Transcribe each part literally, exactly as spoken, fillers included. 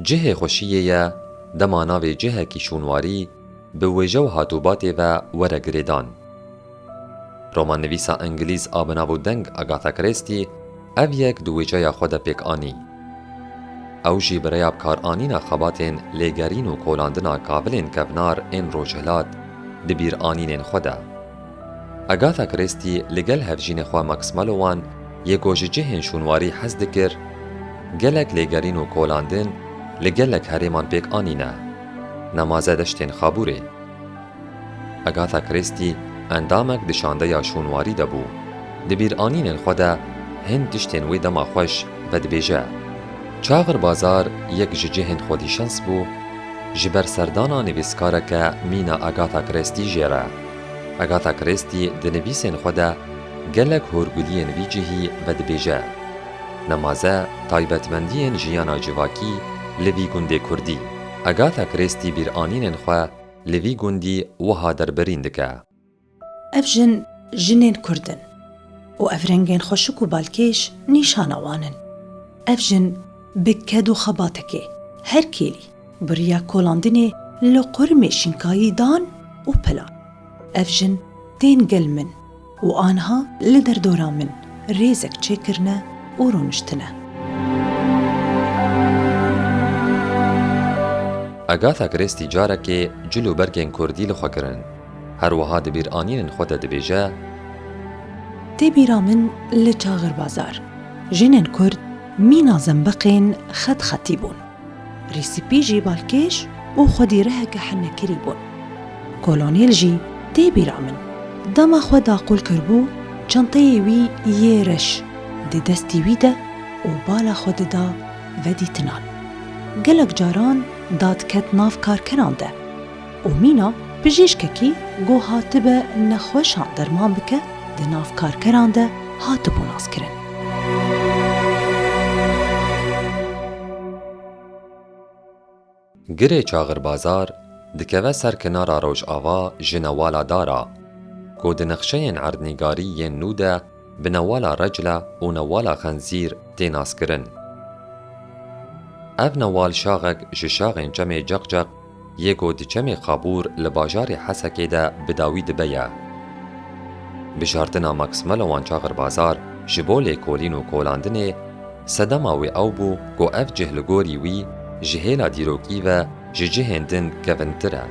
Cihê xweşiyê ye, dema navê cihekî şûnwarî bi wêje û hatûbatê ve were girêdan. Romannivîsa îngilîz a bi nav û deng Agatha Christie ev yek di wêjeya xwe de pêk anî. Ew jî bi rêya bikaranîna xebatên lêgerîn û kolandina kavilên kevnar ên rojhilat di bîranînên xwe de. Agatha Christie li gel hevjînê xwe Max Mallowan yê ku ji cihên şûnwarî hez dikir, gelek lêgerîn û kolandin li gelek herêman pêk anîne, nemaze deştên Xabûrê. Agatha Christie endamek di şandeya şûnwarî de bû. Di bîranînên xwe de hin tiştên wê dema xweş vedibêje. Çaxir Bazar yek ji cihên xwedîşans bû, ji ber serdana nivîskareke mîna Agatha Christie jê re. Agatha Christie di nivîsên xwe de gelek hûrguliyên vî cihî vedibêje. Nemaze taybetmendiyên jiyana civakî li vî gundê kurdî. Agatha Christie bîranînên xwe li vî gundî wiha derbirîn dike. Ev jin jinên kurd in û ev rengên xweşik û balkêş nîşana wan in. Ev jin bi ked û xebatekê her kêlî bi riya kolandinê li qurmê şînkayî dan û pilan. Ev jin tên gel min û anha li derdora min rêzek çêkirine û rûniştine. Agatha Christie carekê cil û bergên kurdî li xwe kirin. Her wiha di bîranînên xwe de dibêje: Tê bîra min li Çaxir Bazar jinên kurd mîna zembeqên xet xetî bûn. Rîsipî jî balkêş û xwedî riheke henekirî bûn. Kolonêl jî tê bîra min, dema xwe daqûl kiribû, çenteyê wî yê reş di destî wî de û bala xwe dida vedîtinan. Gelek caran dadiket nav karkeran de û mîna pijîşkekî ku hatibe nexweşan derman bike, di nav karkeran de hatibû naskirin. Girê Çaxir Bazar dikeve ser kinara rojava ji newala Dara, ku di nexşeyên erdnîgarî yên nû de bi newala Recla û newala Xenzîr tê naskirin. Ev newal şaxek ji şaxên çemê Ceqceq yê ku di çemê Xabûr li bajarê Hesekê de bi dawî dibe ye. Bijartina Max Melowan Çaxir Bazar ji bo lêkolîn û kolandinê sedema wê ew bû ku ev cih li gorî wî ji hêla dîrokî ve ji cihên din kevintir e.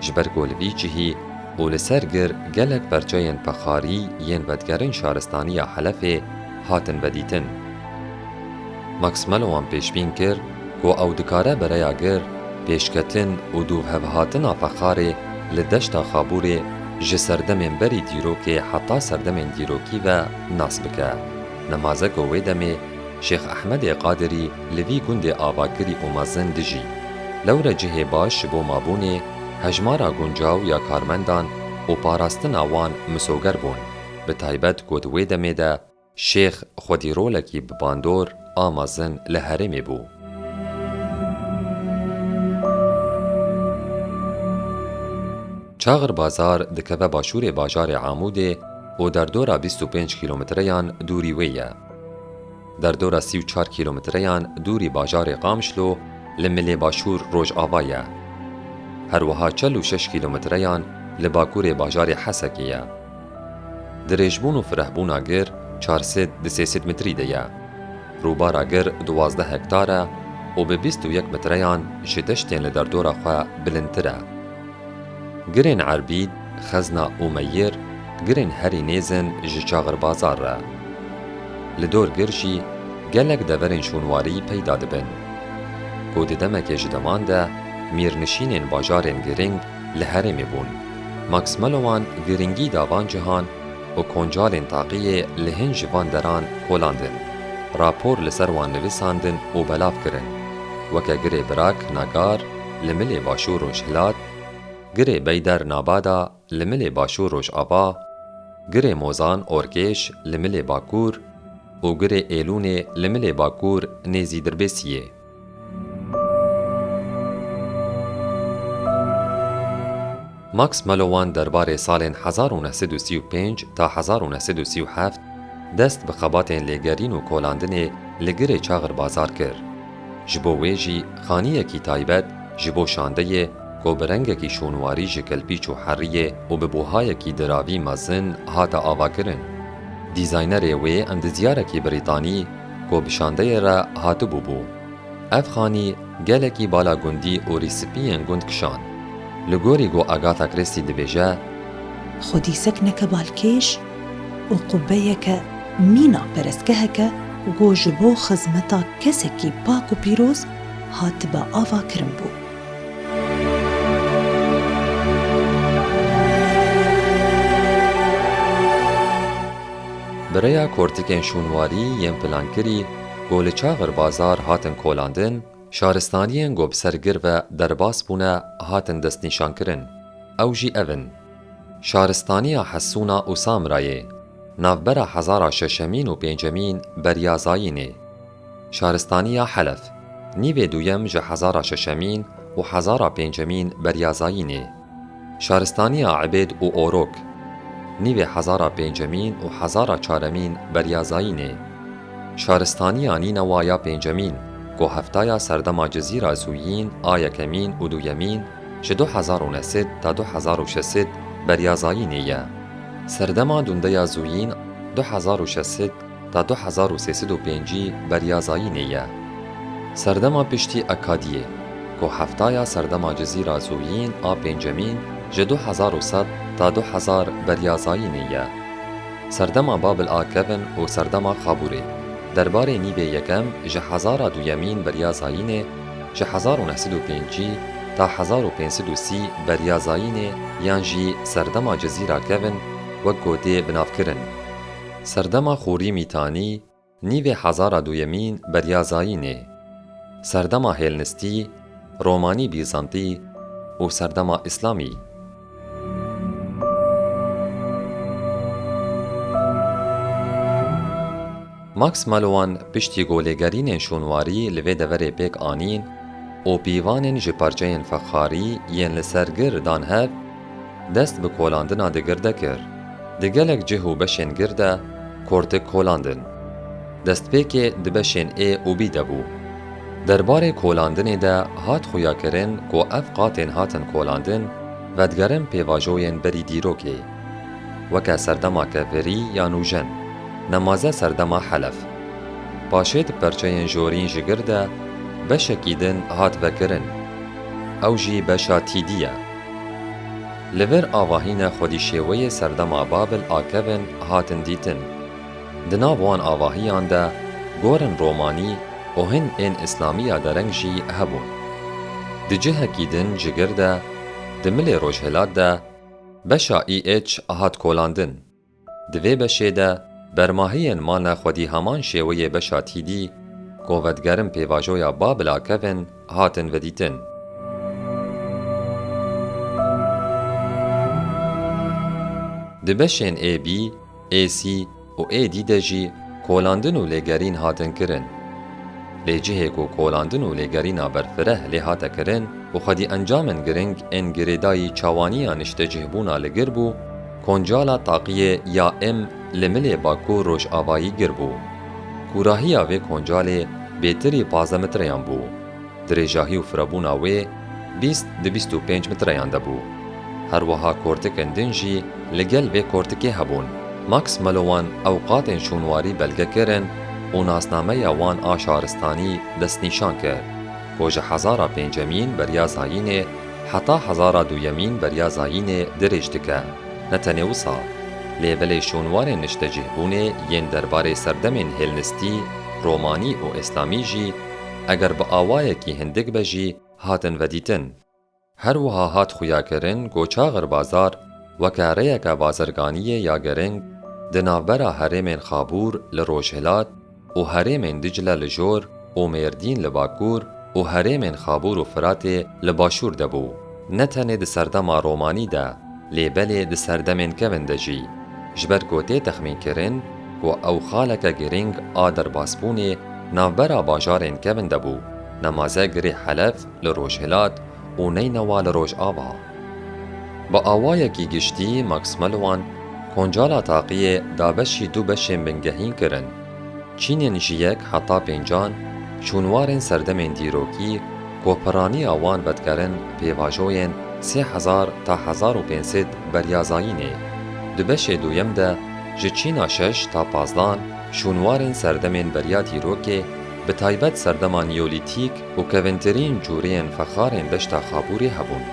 Ji ber ku li vî cihî û li ser gir gelek perçeyên pexarî yên vedigerin şaristaniya Helefê hatin vedîtin. Max Melowan pêşbîn kir ku ew dikare bi rêya gir, pêşketin û dûvhevhatina pexarê li deşta Xabûrê ji serdemên berî dîrokê heta serdemên dîrokî ve nas bike. Nemaze ku wê demê Şêx Ehmedê Qadirî li vî gundê avakirî û mezin dijî. Lewre cihê baş ji bo mabûnê, hejmara guncaw ya karmendan û parastina wan misoger bûn. Bi taybet ku di wê demê de Şêx xwedî rolekî bi bandor a mezin li herêmê bû. Çaxir Bazar dikeve başûrê bajarê Amûdê û derdora bîst û pênc kîlometreyan dûrî wê ye. Derdora sî û çar kîlometreyan dûrî bajarê Qamişlo li milê başûr rojava ye. Her wiha çel û şeş kîlometreyan li bakurê bajarê Hesekê ye. Dirêjbûn û firehbûna gir çar sed di sê sed metrî de ye. Rûbara gir duwazdeh hektar e û bi bîst û yek metreyan ji deştên li derdora xwe bilindtir e. Girên Erbîd, Xezna û Meyir girên herî nêz in ji Çaxir Bazar re. Li dor gir jî gelek deverên şûnwarî peyda dibin, ku di demekê ji deman de mîrnişînên bajarên girîng li herêmê bûn. Max Melowan girîngî da van cihan û koncalên taqiyê li hin ji van deran kolandin, rapor li ser wan nivisandin û belav kirin, weke Girê Birak Nagar li milê başûr rojhilat, Girê Beyder Nabada li milê başûr rojava, Girê Mozan Orkêş li milê bakur û Girê Êlûnê li milê bakur nêzî Dirbêsiyê. Max Melowan derbarê salên hezar û neh sed û sî û pênc ta hezar û neh sed û sî û heft dest bi xebatên lêgerîn û kolandinê li Girê Çaxir Bazar kir. Ji bo wê jî xaniyekî taybet ji bo şandeyê ku bi rengekî şûnwarî ji kelpîç û heriyê û bi buhayekî diravî mezin hate avakirin. Dîzaynerê wê endizyarekî Brîtanî ku bi şandeyê re hatibû bû. Ev xanî gelekî bala gundî û rîspiyên gund kişand. Li gorî ku Agatha Christie dibêje, Xwedî sekneke balkêş û qubbeyeke mîna perestgeheke ku ji bo xizmeta kesekî pak û pîroz hatibe avakirin bû. Bi rêya kortikên şûnwarî yên plankirî ku li Çaxir Bazar hatin kolandin, şaristaniyên ku bi ser gir ve derbas bûne hatin destnîşankirin. Ew jî ev in: Şaristaniya Hesûna û Samrayê, navbera hezara şeşemîn û pêncemîn beriya zayînê. Şaristaniya Helef, nîvê duyem ji hezara şeşemîn û hezara pêncemîn beriya zayînê. Şaristaniya Ebêd û Orok, nîvê hezara pêncemîn û hezara çaremîn beriya zayînê. Şaristaniya Nînewa ya pêncemîn, ku heftaya serdema Cizîra Zûyîn a yekemîn û duyemîn ji du hezar û neh sed ta du hezar û şeş sed beriya zayînê ye. Serdema Dundeya Zûyîn du hezar û şeş sed ta du hezar û sê sed û pêncî beriya zayînê ye. Serdema piştî Ekadiyê, ku heftaya serdema Cizîra Zûyîn a pêncemîn ji du hezar û sed ta du hezar beriya zayînê ye. Serdema Babil a kevin û serdema Xabûrê, derbarê nîvê yekem ji hezara duyemîn beriya zayînê, ji hezar û neh sed û pêncî ta hezar û pênc sed û sî beriya zayînê, yan jî serdema Cizîra kevin, wek ku tê binavkirin. Serdema Xûrî Mîtanî, nîvê hezara duyemîn beriya zayînê. Serdema Hêlnistî, Romanî Bîzantî û serdema Îslamî. Max Mallowan piştî ku lêgerînên şûnwarî li vê deverê pêk anîn û pîvanên ji parçeyên fexarî yên li ser gir dan hev, dest bi kolandina di gir de kir. Di gelek cih û beşên gir de kortik kolandin. Destpêkê di beşên A û B de bû. Derbarê kolandinê de hat xuyakirin ku ev qatên hatin kolandin vedigerin pêvajoyên berî dîrokê, weke serdema kevirî ya nûjen, nemaze serdema Helef. Paşê di perçeyên jorîn ji gir de beşekî din hat vekirin. Ew jî beşa T D ye. Li vir avahî ne xwedî şêweyê serdema Babil a kevin hatin dîtin. Di nav wan avahiyan de gorin romanî û hin ên îslamî ya dereng jî hebûn. Di cihekî din ji gir de, di milê rojhilat de, beşa E H hat kolandin. Di vê beşê de bermahiyên mane xwedî heman şêweyê beşa T D ku vedigerin pêvajoya Babila kevin hatin vedîtin. Di beşên A B, A C û A D de jî kolandin û lêgerîn hatin kirin. Lê cihê ku kolandin û lêgerîna berfireh lê hate kirin û xwedî encamên giring ên girêdayî çawaniya niştecihbûna li gir bû, Koncala Taqiyê ya M li milê bakur rojavayî gir bû. Kûrahiya vê koncalê bêtirî pazdeh metreyan bû. Dirêjahî û firebûna wê bîst di bîst û pênc metreyan de bû. Her wiha kortikên din jî li gel vê kortikê hebûn. Max Mallowan ew qatên şûnwarî belge kirin û nasnameya wan a şaristanî destnîşan kir, ku ji hezara pêncemîn beriya zayînê heta hezara duyemîn beriya zayînê dirêj dike. Ne tenê wisa, lê belê şûnwarên niştecihbûnê yên derbarê serdemên hêlnistî, romanî û îslamî jî, eger bi awayekî hindik be jî, hatin vedîtin. Her wiha hat xuyakirin ku Çaxir Bazar weke rêyeke bazirganiyê ya giring di navbera herêmên Xabûr li rojhilat û herêmên Dicle li jor û Mêrdîn li bakur û herêmên Xabûr û Firatê li başûr de bû. Ne tenê di serdema romanî de, lê belê di serdemên kevin de jî. Ji ber ku tê texmînkirin ku ew xaleke girîng a derbasbûnê navbera bajarên kevin de bû, nemaze girê Helef li rojhilat û Neynewa li rojava. Bi awayekî giştî Max Mallowan koncala taqiyê da beşî du beşên bingehîn kirin. Çînên ji yek heta pêncan, Şûnwarên serdemên dîrokî ku piraniya wan vedigerin pêvajoyên sê hezar ta hezar û pênc sed beriya zayînê. Di beşê duyem de ji çîna şeş ta pazdan şûnwarên serdemên beriya dîrokê, bi taybet serdema Neolîtîk û kevintirîn cûreyên fexarên deşta Xabûrê hebûn.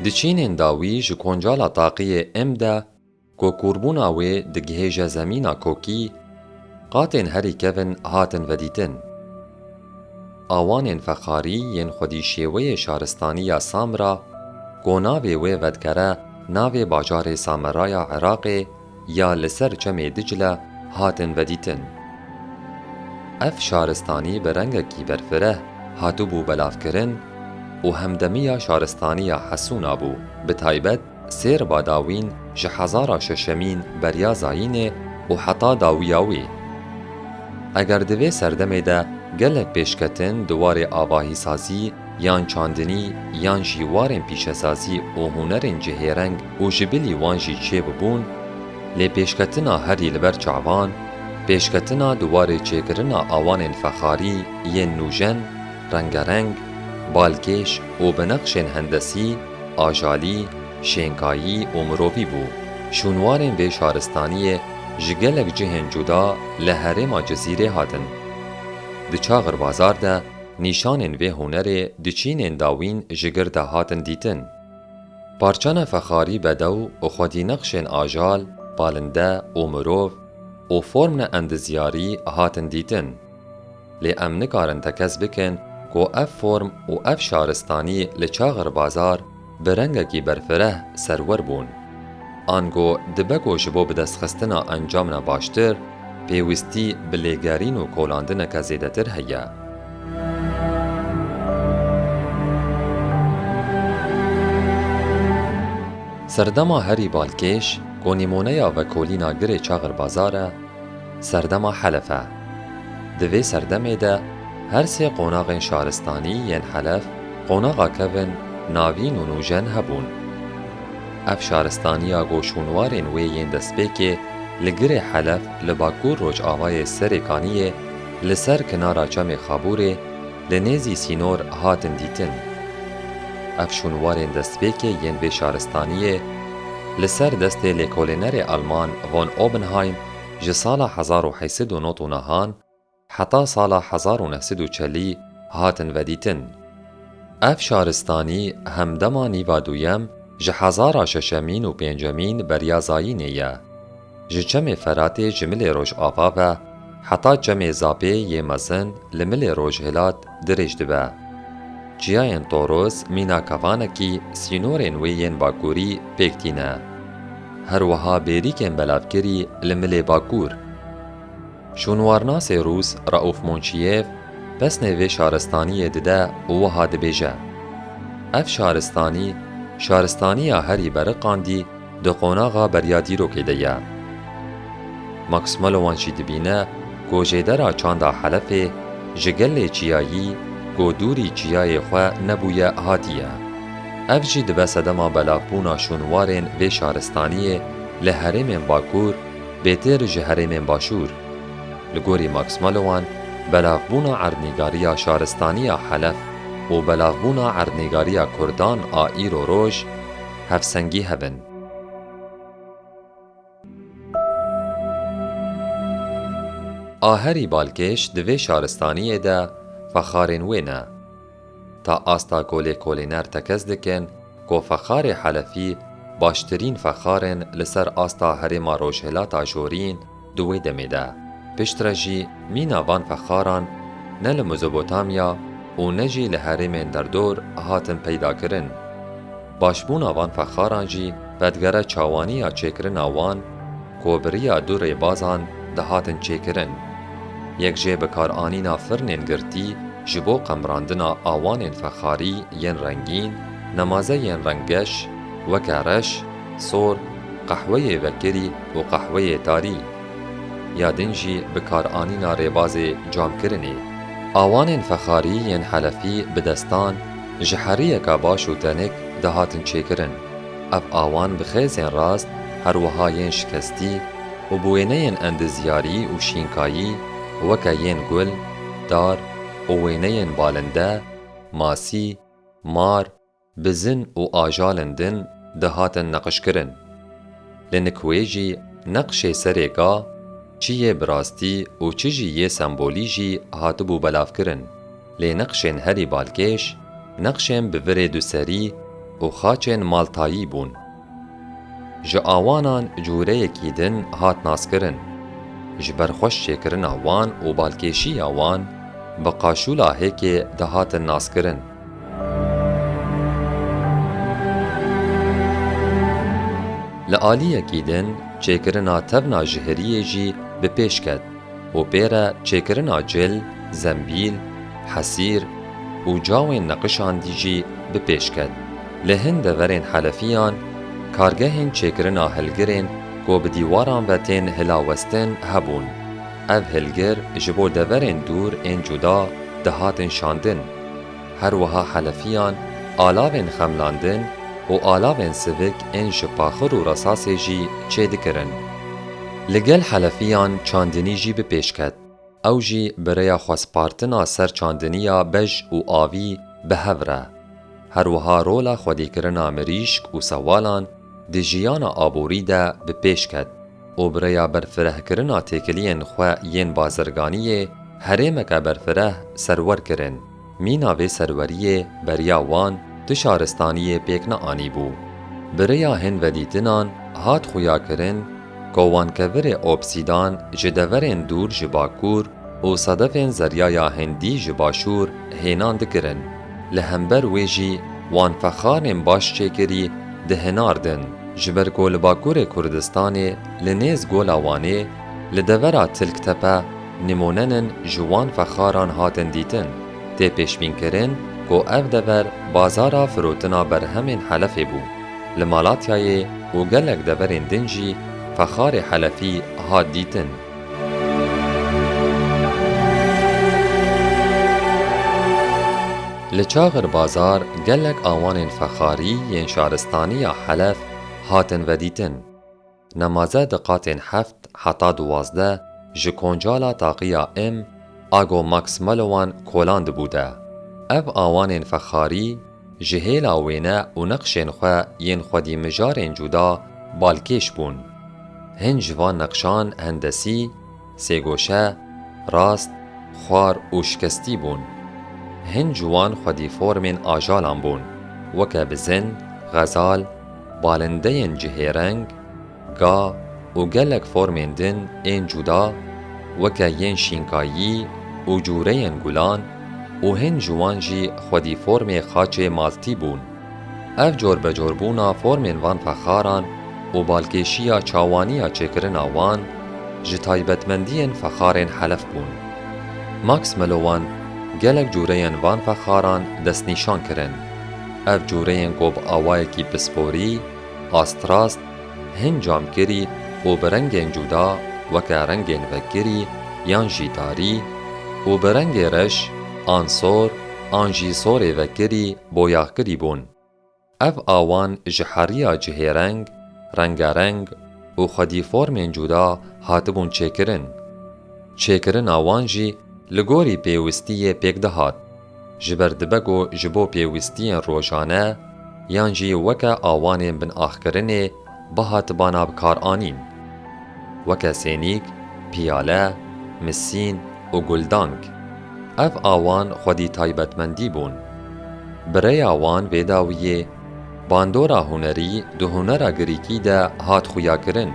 Di çînên dawî ji koncala taqiyê M de ku kûrbûna wê digihêje zemîna kokî, qatên herî kevin hatin vedîtin. Awanên fexarî yên xwedî şêweyê şaristaniya Samra, ku navê wê vedigere navê bajarê Sameraya Iraqê ya li ser çemê Dicle, hatin vedîtin. Ev şaristanî bi rengekî berfireh hatibû belavkirin û hemdemiya şaristaniya Hesûna bû, bi taybet sêr badawîn ji hezara şeşemîn beriya zayînê û heta dawiya wê. Eger di vê serdemê de gelek pêşketin di warê avahîsazî yan çandinî yan jî warên pîşesazî û hunerên cihêreng û ji bilî wan jî çêbibûn, lê pêşketina herî li ber çavan, pêşketina di warê çêkirina awanên fexarî yên nûjen, rengereng, balkêş û bi nexşên hendesî, ajalî, şênkayî û mirovî bû. Şûnwarên vê şaristaniyê ji gelek cihên cuda li herêma Cizîrê hatin. Di Çaxirbazar de nîşanên vê hunerê di çînên dawîn ji gir de hatin dîtin. Parçana fexarî bedew û xwedî nexşên ajal, palinde û mirov û formne endizyarî hatin dîtin. Lê em nikarin tekez bikin ku ev form û ev şaristanî li Çaxirbazar bi rengekî berfireh serwer bûn. Ango dibe ku ji bo bidestxistina encamna baştir, pêwîstî bi lêgerîn û kolandineke zêdetir heye. Serdema herî balkêş, ku nîmoneya vekolîna girê Çaxirbazar e, serdema Helef e. Di vê serdemê de her sê qonaxên şaristanî yên Helef, qonaxa kevin, navîn û nûjen hebûn. Ev şaristaniya ku şûnwarên wê yên destpêkê li girê Helef li bakur rojavayê Serê Kaniyê, li ser kinara çemê Xabûrê, li nêzî sînor hatin dîtin. Ev şûnwarên destpêkê yên vê şaristaniyê li ser destê lêkolînerê Alman von Oppenheim ji sala hezar û heyt sed û nod û nehan heta sala hezar û neh sed û çelî hatin vedîtin. Ev şaristanî hemdema nîva duyem ji hezara şeşemîn û pêncemîn beriya zayînê ye. Ji çemê Feratê ji milê rojava ve heta çemê Zapê yê mezin li milê rojhilat dirêj dibe. Çiyayên Toros mîna kevanekî sînorên wê yên bakurî pêk tîne. Her wiha bêrîkên belavkirî li milê bakur. Şûnwarnasê Rûs Rauf Monçiyev pesnê vê şaristaniyê dide û wiha dibêje, ev şaristanî, şaristaniya herî beriqandî di qonaxa beriya dîrokê de ye. Max Mallowan jî dibîne ku jêdera çanda Helefê ji gelê çiyayî ku dûrî çiyayê xwe nebûye hatiye. Ev jî dibe sedema belavbûna şûnwarên vê şaristaniyê li herêmên bakur bêtir ji herêmên başûr. Li gorî Max Mallowan, belavbûna erdnîgariya şaristaniya Helef û belavbûna erdnîgariya Kurdan a îro roj hevsengî hev in. A herî balkêş di vê şaristaniyê de fexarên wê ne. Ta asta ku lêkolîner tekez dikin ku fexarê Helefî baştirîn fexar in li ser asta herêma Rojhilata Jorîn di wê demê de. Piştre jî mîna van fexaran ne li Mezopotamya û ne jî li herêmên derdor hatin peyda kirin. Başbûna van fexaran jî vedigere çawaniya çêkirina wan ku bi riya du rêbazan dihatin çêkirin. Yek jê bikaranîna firnên girtî ji bo qemrandina awanên fexarî yên rengîn, nemaze yên renggeş, weke reş, sor, qehweyê vekirî û qehweyê tarî. Ya din jî bikaranîna rêbazê camkirinê. Awanên fexarî yên Helefî bi destan ji heriyeka baş û tenik dihatin çêkirin. Ev awan bi xêzên rast her wiha yên şikestî û bi wêneyên endizyarî û şînkayî weke yên gul, dar û wêneyên balinde, masî, mar, bizin û ajalên din dihatin neqişkirin. Li nik wê jî neqşê serê ga, çi yê bi rastî û çi jî yê sembolî jî hatibû belavkirin. Lê neqşên herî balkêş, neqşên bi virê duserî û xaçên maltayî bûn. Ji awanan cûreyekî din hat naskirin. Ji ber xweş çêkirina wan û balkêşiya wan, bi qaşûla hêkê dihatin naskirin. Li aliyekî din çêkirina tevna jihiriyê jî bi pêş ket û pê re çêkirina cil, zembîl, hesîr û cawên neqişandî jî bi pêş ket. Li hin deverên Helefiyan kargehên çêkirina hilgirên ku bi dîwaran ve tên hilawestin hebûn. Ev hilgir ji bo deverên dûr ên cuda dihatin şandin. Her wiha Helefiyan alavên xemlandin û alavên sivik ên ji paxir û resasê jî çêdikirin. Li gel Helefiyan çandinî jî bi pêş ket. Ew jî bi rêya xwespartina ser çandiniya bej û avî bi hev re. Her wiha rola xwedîkirina mirîşk û sewalan di jiyana aborî de bi pêş ket û bi rêya berfirehkirina têkiliyên xwe yên bazirganiyê herêmeke berfireh serwer kirin. Mîna vê serweriyê beriya wan tu şaristaniyê pêk neanîbû. Bi rêya hin vedîtinan hat xuyakirin ku wan kevirê obsîdan ji deverên dûr ji bakur û sedefên Zeryaya Hindî ji başûr hênan dikirin. Li hember wê jî wan fexarên baş çêkirî dihinardin. Ji ber ku li Bakurê Kurdistanê li nêz Gola Wanê li devera Tilktepe nîmûnenin ji wan fexaran hatin dîtin. Tê pêşbînkirin ku ev dever bazara firotina berhemên Helefê bû. Li Malatyayê û gelek deverên din jî fexarê Helefî hat dîtin. Li Çaxir Bazar gelek awanên fexarî yên şaristaniya Helef hatin vedîtin. Nemaze di qatên heft heta duwazdeh ji koncala taqiya M a ku Max Mallowan kolandibû de. Ev awanên fexarî ji hêla wêne û neqşên xwe yên xwedî mijarên cuda balkêş bûn. Hin ji van neqşan hendesî, sêgoşe, rast, xwar û şikestî bûn. Hin ji wan xwedî formên ajalan bûn, weke bizin, xezal, balindeyên cihêreng, ga û gelek formên din ên cuda, weke yên şînkayî û cûreyên gulan û hin ji wan jî xwedî formê xaçê maltî bûn. Ev corbecorbûna formên van fexaran û balkêşiya çawaniya çêkirina wan ji taybetmendiyên fexarên Helef bûn. Max Melowan gelek cûreyên van fexaran destnîşan kirin. Ev cûreyên ku bi awayekî pisporî, astrast, hin camkirî û bi rengên cuda weke rengên vekirî yan jî darî û bi rengê reş an sor an jî sorê vekirî boyaxkirî bûn. Ev awan ji heriya cihêreng, rengareng û xwedî formên cuda hatibûn çêkirin. Çêkirina wan jî li gorî pêwistiyê pêk dihat. Ji ber dibe ku ji bo pêwistiyên rojane yan jî weke awanên binaxkirinê bihatibana bikaranîn. Weke sênîk, piyale, misîn û guldang. Ev awan xwedî taybetmendî bûn. Bi rêya wan vê dawiyê bandora hunerî di hunera Grîkî de hat xuyakirin,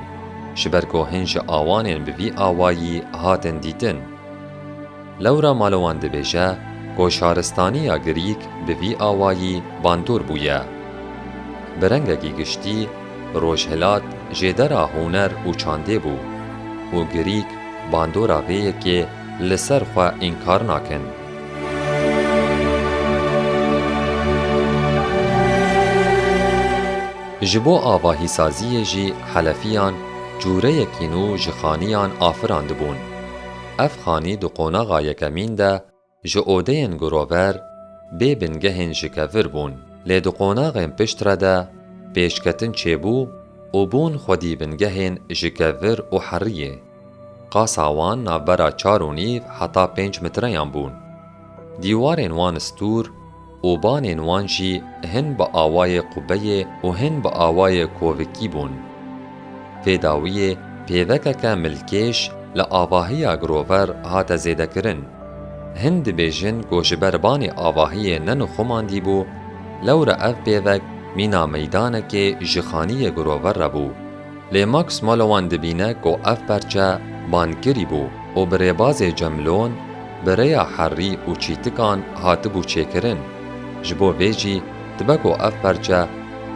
ji ber ku hin ji awanên bi vî awayî hatin dîtin. Lewra Malowan dibêje ku şaristaniya Grîk bi vî awayî bandor bûye. Bi rengekî giştî, Rojhilat jêdera huner û çandê bû û Grîk bandora vê yekê li ser xwe înkar nakin. Ji bo avahîsaziyê jî Helefiyan cûreyekî nû ji xaniyan afirandibûn. Ev xanî di qonaxa yekemîn de ji odeyên girover bê bingehên ji kevir bûn. Lê di qonaxên piştre de pêşketin çêbû û bûn xwedî bingehên ji kevir û heriyê. Qasa wan navbera çar û nîv heta pênc metreyan bûn. Dîwarên wan stûr û banên wan jî hin bi awayê qubeyê û hin bi awayê kovikî bûn. Vê dawiyê pêvekeke milkêş li avahiya Grover hate zêdekirin. Hin dibêjin ku ji ber banê avahiyê ne nixumandî bû, lewra ev pêvek mîna meydanekê ji xaniyê Grover re bû. Lê Max Mallowan dibîne ku ev perçe bankirî bû û bi rêbazê Cemlon bi rêya herî û çîtikan hatibû çêkirin. Ji bo vê jî dibe ku ev perçe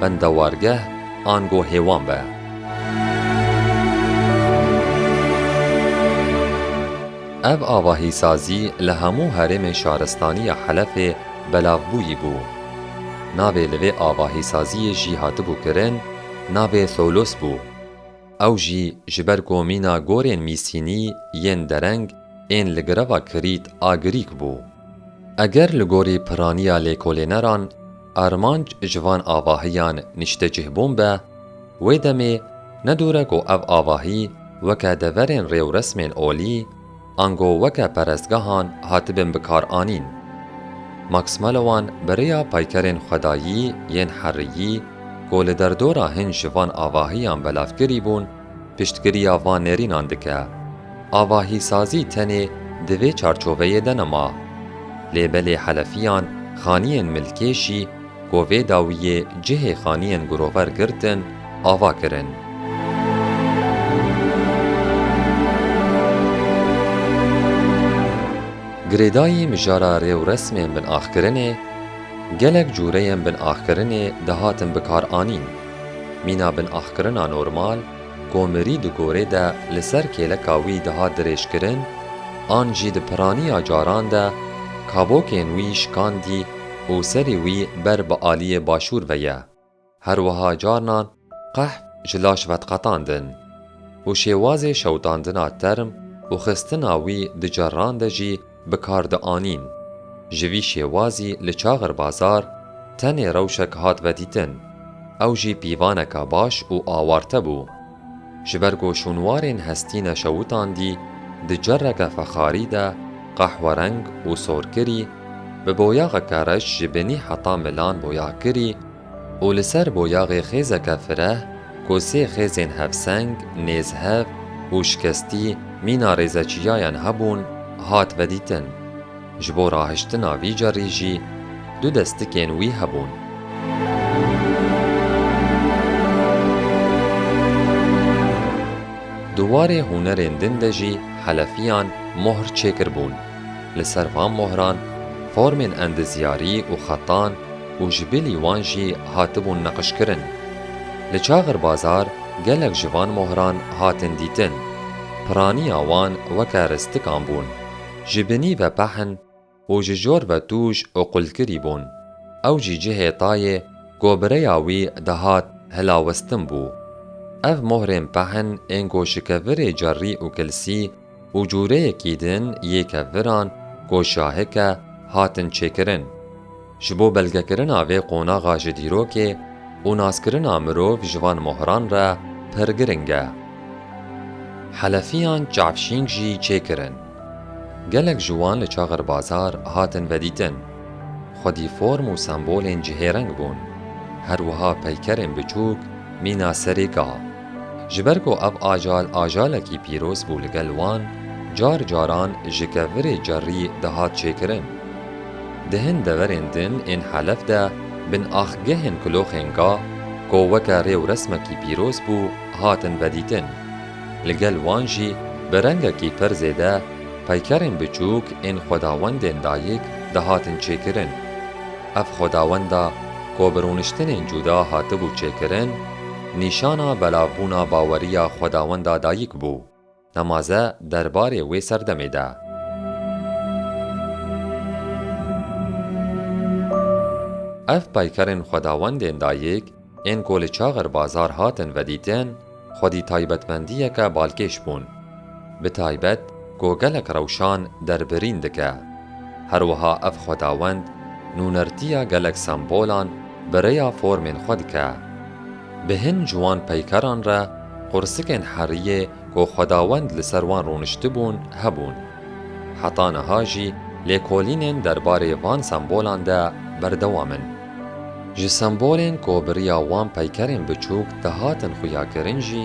bendewargeh ango hêwan be. Ev avahîsazî li hemû herêmên şaristanî ya Helefê belavbûyî bû. Navê li vê avahîsaziyê jî hatibû kirin, navê Tholos bû. Ew jî ji ber ku mîna gorên mîsînî yên dereng ên li gireva Krît a Grîk bû. Eger li gorî piraniya lêkolêneran armanc ji van avahiyan niştecihbûn be, wê demê ne dûr e ku ev avahî weke deverên rêwresmên olî, ango weke perestgehan hatibin bikaranîn. Max Mallowan bi rêya peykerên xwedayî yên heriyî ku li derdora hin ji van avahiyan belavkirî bûn, piştgiriya van nêrînan dike. Avahîsazî tenê di vê çarçoveyê de nema. Lê belê Helefiyan xaniyên milkêşî ku vê dawiyê cihê xaniyên Grover girtin, ava kirin. Girêdayî mijara rêwresmên binaxkirinê, gelek cûreyên binaxkirinê dihatin bikaranîn. Mîna binaxkirina normal, ku mirî di gorê de li ser kêleka wî dihat dirêjkirin, an jî di piraniya caran de kabokên wî şikandî û serê wî ber bi aliyê başûr ve ye. Her wiha carnan qehf ji laş vediqetandin û şêwazê şewitandina term û xistina wî di cerran de jî bi kar dianîn. Ji vî şêwazî li Çaxirbazar tenê rewşek hat vedîtin. Ew jî pîvaneke baş û awarte bû. Ji ber ku şûnwarên hestî neşewitandî, di cerreke fexarî de qehwereng û sorkirî, bi boyaxeke reş ji binî heta milan boyaxkirî û li ser boyaxê xêzeke fireh ku sê xêzên hevseng, nêzhev û şikestî mîna rêzeçiyayan hebûn, hat vedîtin. Ji bo rahiştina vî cerrî jî du destikên wî hebûn. Di warê hunerên din de jî Helefiyan mohr çêkiribûn. Li ser van mohran formên endizyarî û xetan û ji bilî wan jî hatibûn neqişkirin. Li Çaxirbazar gelek ji van mohran hatin dîtin. Piraniya wan weke ristikan bûn. Ji binî ve pehn û ji jor ve tûj û qulkirî bûn. Ew jî cihê tayê ku bi rêya wî dihat hilawestin bû. Ev mohrên pehn ên ku ji kevirê cerrî û kilsî û cûreyekî din yê keviran ku şahik e, hatin çêkirin. Ji bo belgekirina vê qonaxa ji dîrokê û naskirina mirov ji van mohran re pir giring e. Helefiyan çavşîng jî çêkirin. Gelek ji wan li Çaxirbazar hatin vedîtin. Xwedî form û sembolên cihêreng bûn. Her wiha peykerên biçûk mîna serê ga. Ji ber ku ev ajal ajalekî pîroz bû li gel wan, car caran ji kevirê cerrî dihat çêkirin. Di hin deverên din ên Helef de binaxgehên kiloxên ga ku weke rêwresmekî pîroz bû, hatin vedîtin. Li gel wan jî bi rengekî pir zêde peykerên biçûk ên xwedawendên dayik dihatin çêkirin. Ev xwedawenda ku bi rûniştinên cuda hatibû çêkirin, nîşana belavbûna baweriya xwedawenda dayik bû. Nemaze derbarê wê serdemê de. Ev peykerên xwedawendên dayik ên ku li Çaxirbazar hatin vedîtin, xwedî taybetmendiyeke balkêş bûn. Bi taybet ku gelek rewşan derbirîn dike. Her wiha ev xwedawend nûnertiya gelek sembolan bi rêya formên xwe dike. Bi hin ji wan peykeran re qursikên heriyê ku Xwedawend li ser wan rûniştibûn, hebûn. Heta niha jî lêkolînên derbarê van sembolan de berdewam in. Ji sembolên ku bi riya wan peykerên biçûk dihatin xuyakirin jî,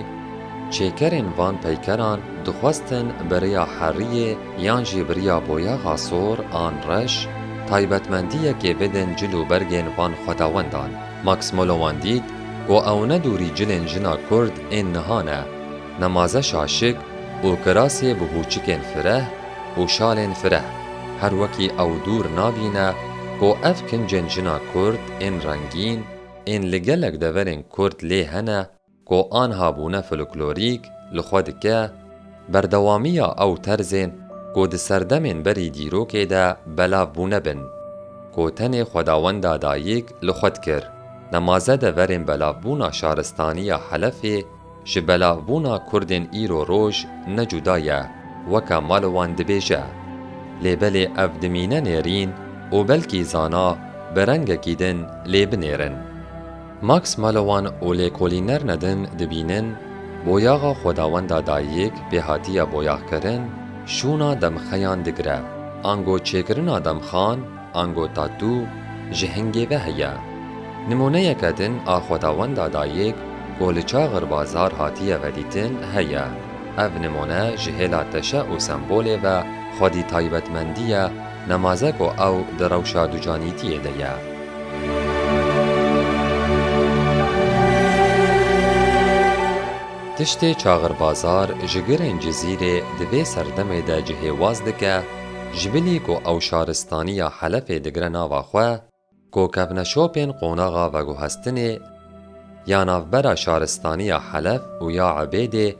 çêkerên van peykeran dixwestin bi riya heriyê yan jî bi riya boyaxa sor an reş taybetmendiyekê bidin cil û bergên van xwedawendan. Max Mallowan dît ku ew ne dûrî cilên jina Kurd ên niha ne, nemaze şaşik û kirasê bi hûçikên fireh û şalên fireh, her wekî ew dûr nabîne ku ev kincên jina Kurd ên rengîn, ên li gelek deverên Kurd lê hene, ku anha bûne folklorîk, li xwe dike, berdewamiya ew terzên ku di serdemên berî dîrokê de belav bûne bin, ku tenê Xwedawenda Dayik li xwe dikir. Nemaze deverên belavbûna şaristaniya Helefê ji belavbûna Kurdên îro roj ne cuda ye, weke Mallowan dibêje. Lê belê ev dimîne nêrîn û belkî zana bi rengekî din lê binêrin. Max Mallowan û lêkolînerine din dibînin, boyaxa Xwedawenda Dayik pê hatiye boyaxkirin, şûna demxeyan digire. Ango çêkirina demxan, ango tatû, ji hingê ve heye. Nimûneyeke din a Xwedawenda Dayik ku li Çaxir Bazar hatiye vedîtin heye. Ev nimûne ji hêla teşe û sembolê ve xwedî taybetmendî ye, nemaze ku ew di rewşa ducanîtiyê de ye. Tiştê Çaxir Bazar ji girên Cizîrê di vê serdemê de cihê waz dike, ji bilî ku ew şaristaniya Helefê digire nava xwe, ku kevneşopên qonaxa veguhestinê ya navbera şaristaniya Helef û ya Ebêdê,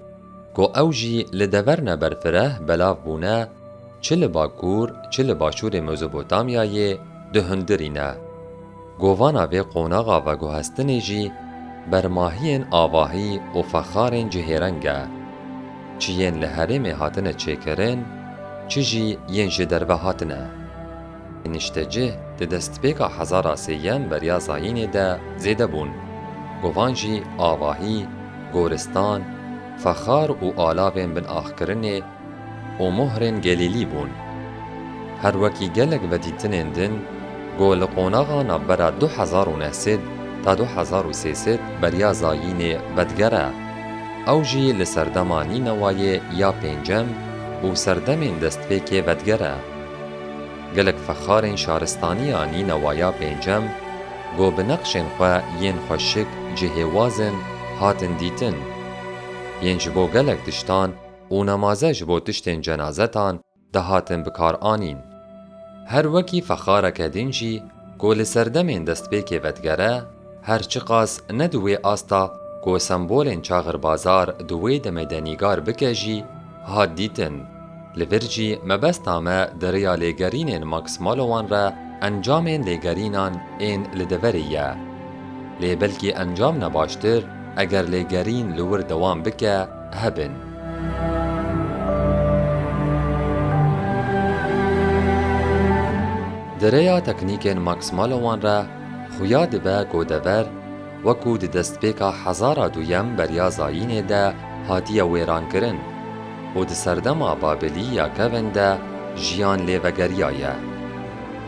ku ew jî li deverne berfireh belav bûne, çi li Bakur, çi li başûrê Mezopotamyayê di hundirî ne. Govana vê qonaxa veguhestinê jî bermahiyên avahî û fexarên cihêreng e. Çi yên li herêmê hatine çêkirin, çi jî yên ji derve hatine. Niştecih di destpêka hezara sêyem beriya zayînê de zêde bûn. Govan jî avahî, goristan, fexar û alavên bin axkirinê û mohrên gelêlî bûn. Her wekî gelek vedîtinên din ku li qonaxa navbera du hezar û neh sed ta du hezar û sê sed beriya zayînê vedigere, ew jî li serdema Nînewayê ya pêncem û serdemên destpêkê vedigere. Gelek fexarên şaristaniya Nînewa ya pêncem ku bi neqşên xwe yên xweşik cihêwaz in, hatin dîtin. Yên ji bo gelek tiştan û nemaze ji bo tiştên cenazetan dihatin bikaranîn. Her wekî fexareke din jî ku li serdemên destpêkê vedigere, her çiqas ne di wê asta ku sembolên Çaxir Bazar di wê demê de nîgar bike jî hat dîtin. Li vir jî mebesta me di riya lêgerînên Max Mallowan re encamên lêgerînan ên li deverê ye. Lê belkî encam ne baştir, eger lêgerîn li wir dewam bike, hebin. Di rêya teknîkên Max Mallowan re xuya dibe ku dever, wekû di destpêka hezara duyem beriya zayînê de hatiye wêrankirin û di serdema Babilî ya kevin de jiyan lê vegeriyaye.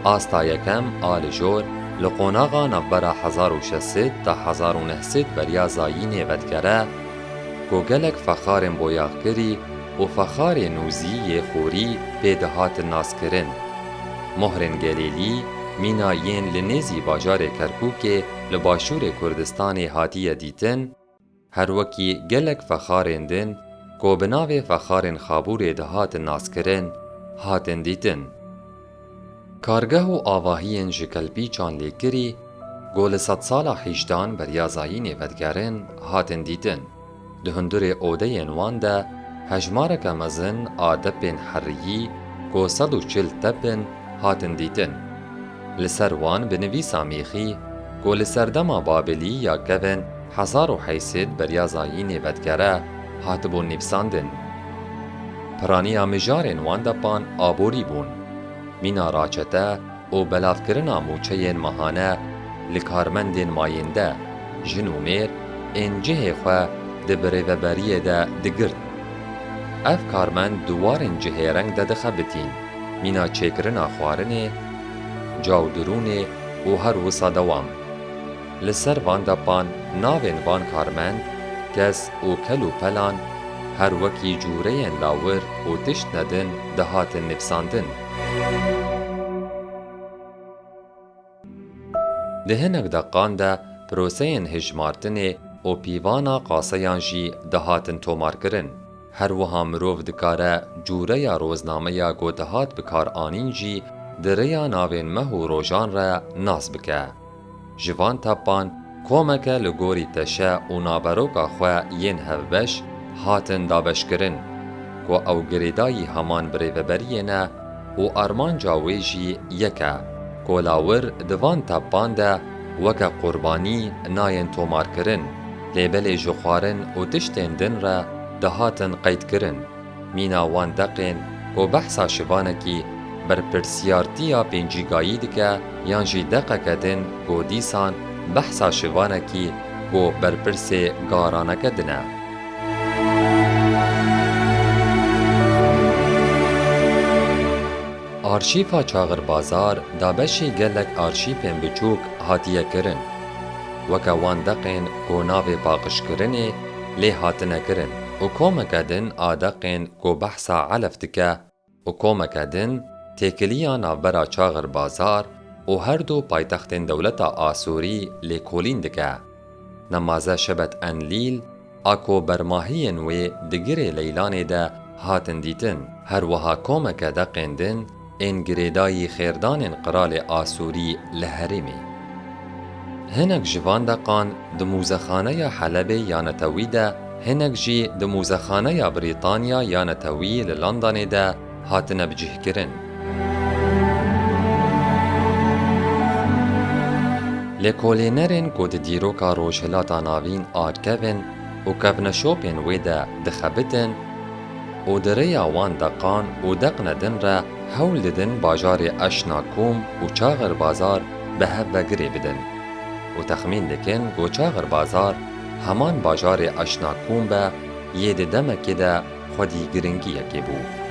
Asta yekem a li jor li qonaxa navbera hezar û şeş sed ta hezar û neh sed beriya zayînê vedigere, ku gelek fexarên boyaxkirî û fexarê nûzî yê xorî pê dihatin naskirin. Mohrên gelêlî mîna yên li nêzî bajarê Kerkûkê li başûrê Kurdistanê hatiye dîtin, her wekî gelek fexarên din ku bi navê fexarên Xabûrê dihatin naskirin, hatin dîtin. Kargeh û avahiyên ji kelpîçan lêkirî ku li sedsala hîjdan beriya zayînê vedigerin, hatin dîtin. Di hundirê odeyên wan de hejmareke mezin a depên heriyî ku sed û çil tep in, hatin dîtin. Li ser wan bi nivîsa mêxî ku li serdema Babilî ya kevin hezar û heyt sed beriya zayînê vedigere, hatibûn nivîsandin. Piraniya mijarên wan depan aborî bûn. Mîna raçete û belavkirina mûçeyên mehane li karmendên mayînde, jin û mêr, ên cihê xwe di birêveberiyê de digirt. Ev karmend di warên cihêreng de dixebitîn, mîna çêkirina xwarinê, cawdirûnê û her wisa dewam. Li ser van depan navên van karmend, kes û kel û pelan her wekî cûreyên lawir û tiştine din dihatin nivîsandin. Di hinek deqan de proseyên hijmartinê û pîvana qaseyan jî dihatin tomarkirin. Her wiha mirov dikare cûreya roznameya ku dihat bikaranîn jî di rêya navên meh û rojan re nas bike. Ji van tepan komeke li gorî teşe û naveroka xwe yên hevbeş hatin dabeşkirin, ku ew girêdayî heman birêveberiyê ne û armanca wê jî yek e, ku lawir di van tepan de weke qurbanî nayên tomarkirin, lê belê ji xwarin û tiştên din re dihatin qeydkirin. Mîna wan deqên ku behsa şivanekî berpirsiyartiya pêncîgayî dike, yan jî deqeke din ku dîsan behsa şivanekî ku berpirsê garaneke din e. Arşîfa Çaxirbazar dabeşî gelek arşîfên biçûk hatiye kirin. Weke wan deqên ku navê paqijkirinê lê hatine kirin û komeke din a deqên ku behsa elef dike û komeke din têkiliya navbera Çaxirbazar û her du paytextên dewleta Asûrî lêkolîn dike. Nemaze Şebet Enlîl a ku bermahiyên wê di girê Leylanê de hatin dîtin, her wiha komeke deqên din ên girêdayî xêrdanên qiralê Asûrî li herêmê. Hinek ji van deqan di Mûzexaneya Helebê ya Netewî de, hinek jî di Mûzexaneya Brîtanya ya Netewî li Londonê de hatine bicihkirin. Lêkolînerên ku di dîroka Rojhilata Navîn a kevin û kevneşopên wê de dixebitin û di rêya wan deqan û deqne din re hewl didin bajarê Eşna Kûm û Çaxir Bazar bi hev ve girê bidin û texmîn dikin ku Çaxir Bazar heman bajarê Eşna Kûm be yê di demekê de xwedî giringiyekê bû.